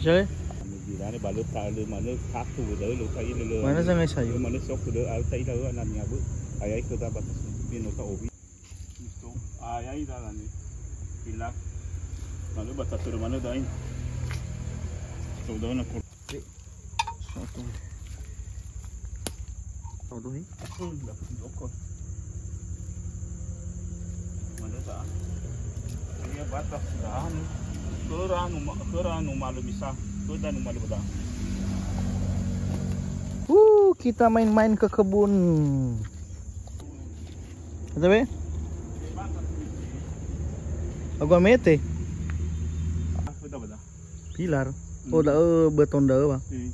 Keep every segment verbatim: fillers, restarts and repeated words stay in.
Jale? Anu birane ba lö ta-, lö manö tatu da'ö, lö ta'ila lö. Mana zangai sayu? Lö manö sok da'ö, au ta'ila lö anania bö. Ayai khöda batas bino ta owi. Misto. Ayai dalane. Bila. Manö ba tatu manö da'e. Sto da'ö na kor-, Satu. Satu ni. Hmm, dah, dokor. Mana tak? Ia batas dah ni. Khöra nu ma-, khöra nu malu bisa. Khöda nu malu dah. Uh, kita main-main ke kebun. Ada be? Aku amete. Ah, khöda ba dah. Pilar. Oh, da'ö beton da'ö, wa. Hmm.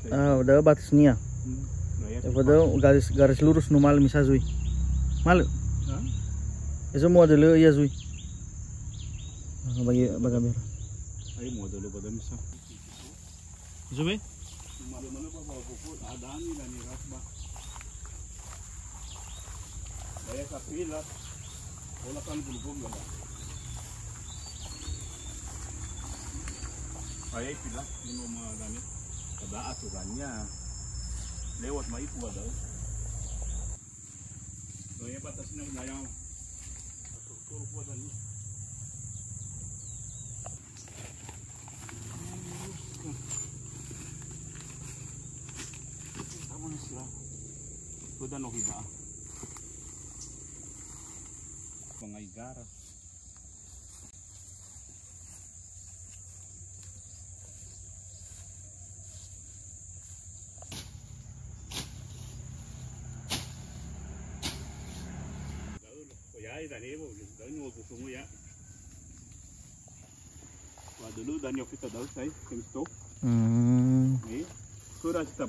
Ah, da'ö batasnia. Hmm. Nah, ya, ya, fada garis, garis lurus numalö misa zui. Malö. Hah? Eso mua da'ö ia zui. Ah, bagi, bagi kamera. Ayo mua da'ö pada misa. Zube? Mana-mana ba, ba, ba, ba, ada ni dan ni rasba. Saya sapi lah. Ola kan belum ada. Saya ipilah, ini mau madani. Ada aturannya. Lewat mai itu ada. Saya batasnya wilayah. Atur-atur buat dan ini. Udah no hida. Pengai garas. Ya, ya, tadi, Bu, tadi nunggu semua ya. Wa dulu dan yang kita tahu saya, Kristo. Hmm. Nih, sudah kita.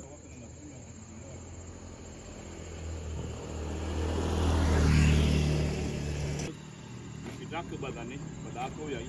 Kita ke badan nih, pada aku ya.